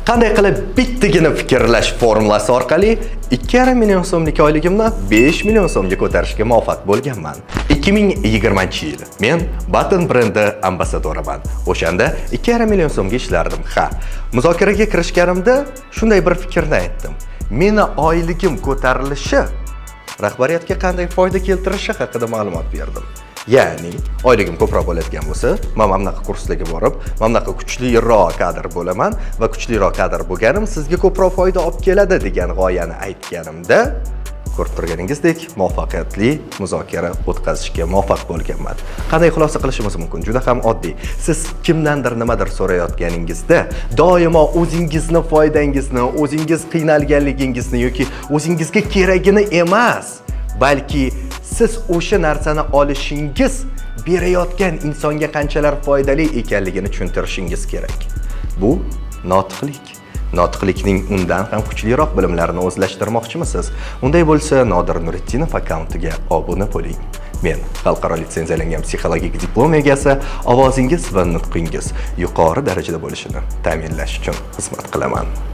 Qanday qilib bittagina fikrlash formulasi orqali 2,5 million so'mlik oyligimni 5 million so'mga ko'tarishga muvaffaq bo'lganman. 2020-yil men Button brendi ambassadoriman. O'shanda 2,5 million so'mga ishlardim. Ha, muzokaraga kirishganimda shunday bir fikrni aytdim. Meni oyligim ko'tarilishi rahbariyatga qanday foyda keltirishi haqida ma'lumot berdim. Ya'ni oyligim ko'proq bo'ladigan bo'lsa, men mana bunaqa kurslarga borib, mana bunaqa kuchliroq kadr bo'laman va kuchliroq kadr bo'lganim sizga ko'proq foyda olib keladi degan g'oyani aytganimda, ko'rib turganingizdek, muvaffaqiyatli muzokara o'tkazishga muvaffaq bo'lganman. Qanday xulosa qilishimiz mumkin? Juda ham oddiy. Siz kimdandir nimadir so'rayotganingizda doimo o'zingizni foydangizni, o'zingiz qiynalganligingizni yoki o'zingizga keragini emas, balki siz o'sha narsani olishingiz berayotgan insonga qanchalar foydali ekanligini tushuntirishingiz kerak. Bu notiqlik. Notiqlikning undan ham kuchliroq bilimlarini o'zlashtirmoqchimisiz? Unday bo'lsa, Nodir Nuritdinov akkauntiga obuna bo'ling. Men xalqaro litsenziyalangan psixologik diplom egasi, ovozingiz va nutqingiz yuqori darajada bo'lishini ta'minlash uchun xizmat qilaman.